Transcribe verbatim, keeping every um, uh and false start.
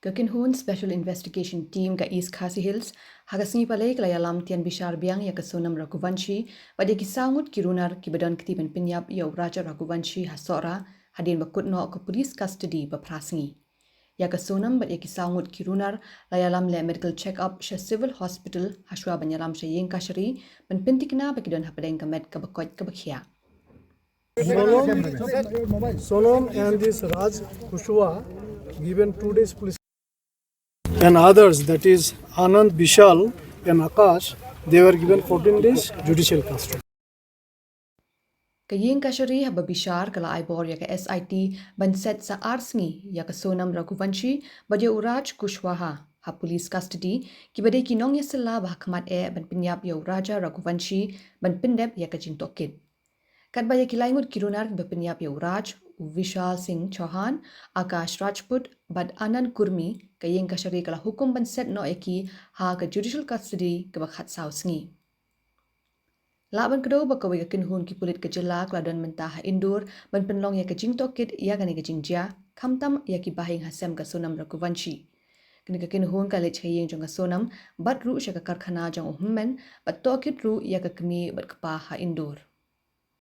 Ka kynhun Special Investigation Team ka East Khasi Hills ha ka sngi Palei ka la ïalam tian bishar biang ïa ka Sonam Raghuvanshi bad ïa ki saw ngut ki runar kiba don kti ban pynïap ïa u Raja Raghuvanshi ha Sohra hadien ba kut noh ka police custody ba phra sngi. Ïa ka Sonam bad ïa ki saw ngut ki runar la ïalam leh medical check up sha Civil Hospital hashwa ban ïalam sha ïing kashari ban pynthikna ba ki don hapdeng ka met kaba koit kaba khiah. Sonam, Sonam and this Raj Kushwaha given two days police and others, that is Anand, Bishal and Akash, they were given fourteen days judicial custody. Ka ïing kashari haba bishar ka la ai bor ïa ka S I T ban set sa ar sngi ïa ka Sonam Raghuvanshi bad ïa u Raj Kushwaha ha police custody, kiba dei ki nongïasylla ba ha khmat eh ban pynïap ïa u Raja Raghuvanshi ban pyndep ïa ka jingtohkit. Katba ïa ki lai ngut ki runar kiba pynïap ïa u Raj, u Vishal Singh Chauhan, Akash Rajput bad Anand Kurmi, ka ïing kashari ka la hukum ban set noh ïa ki ha ka judicial custody kaba khatsaw sngi. Lah ban kdew ba kawei ka kynhun ki pulit ka jylla ka la don mynta ha Indore ban pynlong ïa ka jingtohkit ïa kane ka jingjia, khamtam ïa ki bahaïing hasem ka Sonam Raghuvanshi. Kane ka kynhun ka leit sha ïing jong ka Sonam bad ruh sha ka karkhana jong u hynmen bad tohkit ruh ïa ka kmie bad kpa ha Indore.